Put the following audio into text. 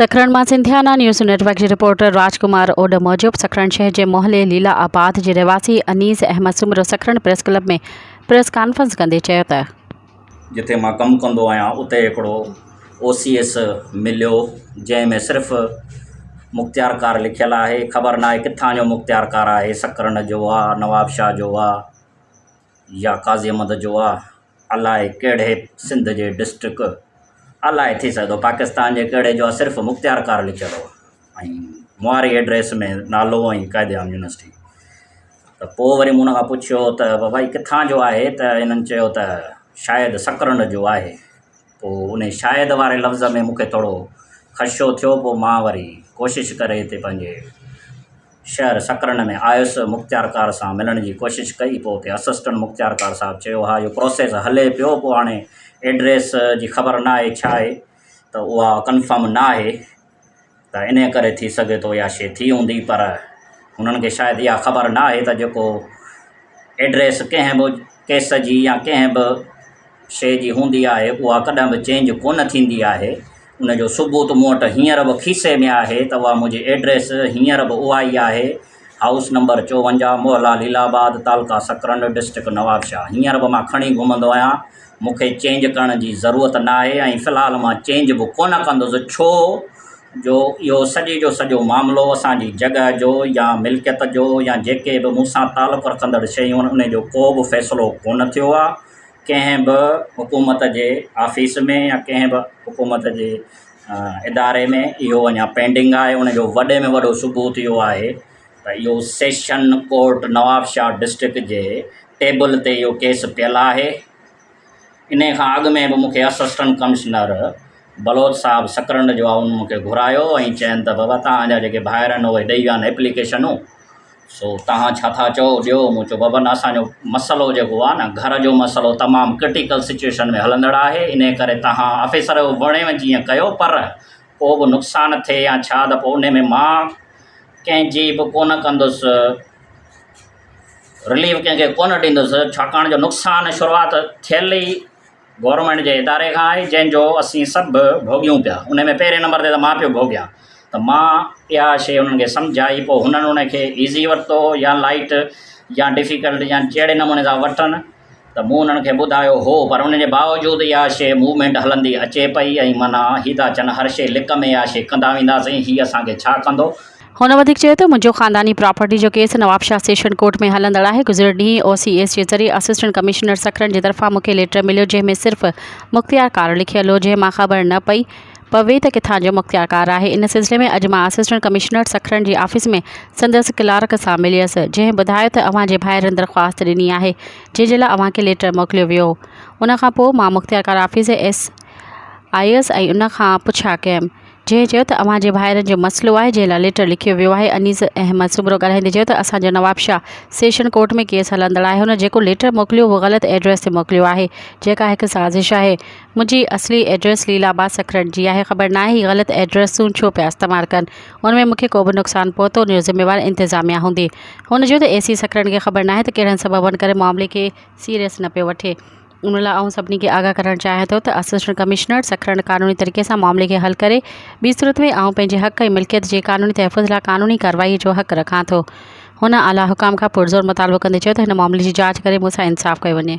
سکرن مان Sindhiana news net work جي reporter راج ڪمار اوڏ موجب سکرن شهر جي محلي ليلا آباد جي رهواسي Anees Ahmed Soomro Sakrand press club ۾ press conference ڪندي چيو ته. جتي مان ڪم ڪندو آهيان اتي هڪڙو او سي ايس مليو جنهن ۾ صرف مختيارڪار لکيل آهي خبر ناهي ڪٿان جو مختيارڪار آهي سکرن جو آ نوابشاهه جو آ يا قاضي احمد جو آ الائي ڪهڙي سنڌ جي ڊسٽرڪ الائي ٿي سگهي ٿو پاڪستان جي ڪهڙي جو آهي صرف مختيارڪار لکيل هو ۽ مون واري ايڊريس ۾ نالو ۽ قائد اعظم يونيورسٽي ته پوء وري مون هن کان پڇيو ته بابا هي ڪٿان جو آهي ته هنن چيو ته شايد سڪرنڊ جو آهي پوء ان شايد واري لفظ ۾ مون کي ٿورو خدشو ٿيو پوء مان وري ڪوشش ڪري هتي پنهنجي شهر سڪرنڊ ۾ آيس، مختيارڪار سان ملڻ جي ڪوشش ڪئي، پوء اتي اسسٽنٽ مختيارڪار صاحب چيو ها اهو پروسيس هلي پيو، پوء هاڻي ايڊريس جي خبر نه آهي ڇا آهي ته اها ڪنفرم نه آهي ته انهي ڪري ٿي سگهي ٿو اها شيء ٿي هوندي پر هنن کي شايد اها خبر نه آهي ته جيڪو ايڊريس ڪنهن به ڪيس جي يا ڪنهن به شيء جي هوندي آهي اها ڪڏهن به چينج ڪونه ٿيندي آهي ان جو ثبوت مون وٽ هينئر به کيسي ۾ آهي ته اها منهنجي ايڊريس هينئر به اها ئي آهي هائوس نمبر 54 محلا ليلا آباد تعلقه سڪرنڊ ڊسٽرڪٽ نوابشاهه هينئر به مان کڻي گهمندو آهيان مون کي چينج ڪرڻ جي ضرورت نه آهي ۽ في الحال مان چينج به ڪونه ڪندس ڇو جو اهو سڄي جو سڄو معاملو اسان جي جڳهه جو يا ملڪيت جو يا جيڪي به مون سان تعلق رکندڙ شيون آهن ان جو ڪو به فيصلو ڪونه ٿيو آهي ڪنهن به حڪومت جي آفيس ۾ يا ڪنهن به حڪومت جي اداري ۾ اهو اڃا پينڊنگ آهي ان جو وڏي ۾ وڏو ثبوت اهو آهي ته اهو سيشن ڪورٽ نوابشاهه ڊسٽرڪٽ جي ٽيبل تي اهو ڪيس پيل آهي انهيء کان اڳ ۾ به مون کي اسسٽنٽ ڪمشنر بلوچ صاحب سڪرنڊ جو آهي ان مون کي گهرايو ۽ چين ته بابا توهان جا جيڪي ڀائر آهن اهي ڏئي ويا آهن ايپليڪيشنون سو توهان ڇا ٿا چئو ڏيو مون چيو بابا نه اسان جو مسئلو جيڪو آهي نه گهر جو مسئلو تمام ڪرٽيڪل سچويشن ۾ هلندڙ آهي انهيء ڪري توهان آفيسر وڻيو جيئن ڪيو پر ڪو به نقصان ٿئي يا ڇا ته پوء انهيء ۾ مان ڪنهن جي به ڪونه ڪندس رليف ڪنهن کي ڪونه ڏيندس ڇاڪاڻ جو نقصان شروعات ٿيل ئي گورنمينٽ جي اداري کان آهي جنهن جو اسين سڀ ڀوڳيون پيا ان ۾ پهرين نمبر تي ته مان پيو ڀوڳيان ته مان اها شيء انهن کي سمجهائي پوء هنن ان کي ايزي ورتو يا لائيٽ يا ڊفيڪلٽ يا جهڙي نموني سان وٺن ته مون انهن کي ٻڌايو هو پر ان جي باوجود اها شيء موومينٽ هلندي اچي پئي ۽ معنيٰ هي ٿا چون هر شيء لڪ ۾ اها شيء ڪندا وينداسين هي اسان کي ڇا ڪندو. هن وڌيڪ چيو ته منهنجو خانداني پراپرٽي جو ڪيس نوابشاهه سيشن ڪورٽ ۾ هلندڙ آهي گذريل ڏينهن او سي ايس جي ذريعي اسسٽنٽ ڪمشنر سکرن جي طرفان مون کي ليٽر مليو جنهن ۾ صرف مختيارڪار لکيل هو جنهن مان خبر نه پئي پوي ته ڪٿان جو مختيارڪار آهي. ان سلسلي ۾ اڄ مان اسسٽنٽ ڪمشنر سکرن جي آفيس ۾ سندس ڪلارڪ سان مليس، جنهن ٻڌايو ته اوهان جي ڀائرن درخواست ڏني آهي، جنهن جي لاء اوهان کي ليٽر موڪليو ويو. ان کان پوء مان مختيارڪار آفيس ايس آيس ۽ ان کان پڇا ڪيم، جنهن چيو ته اوهان جي ڀائرن جو مسئلو آهي، جنهن لاء ليٽر لکيو ويو آهي. انيس احمد سومرو ڳالهائيندي چيو ته اسان جو نوابشاهه سيشن ڪورٽ ۾ ڪيس هلندڙ آهي، هن جيڪو ليٽر موڪليو اهو غلط ايڊريس تي موڪليو آهي، جيڪا هڪ سازش آهي. منهنجي اصلي ايڊريس ليلا آباد سڪرنڊ جي آهي خبر ناهي هي غلط ايڊريسون ڇو پيا استعمال ڪن ان ۾ مونکي ڪوبه نقصان پهتو ان جو ذميوار انتظاميا هوندي هن چيو ته اي سي سڪرنڊ کي خبر ناهي ته ڪهڙن سببن ڪري معاملي کي سيريس نه پيو وٺي ان لاء آئون سڀني کي آگاهه ڪرڻ چاهيان ٿو ته اسسٽنٽ ڪمشنر سڪرنڊ قانوني طريقي سان معاملي کي حل ڪري ٻي صورت ۾ آئون پنهنجي حق ۽ ملڪيت جي قانوني تحفظ لاء قانوني ڪارروائي جو حق رکان ٿو هن اعليٰ حڪام کان پرزور مطالبو ڪندي چيو ته هن معاملي جي جاچ ڪري مون سان انصاف ڪيو وڃي.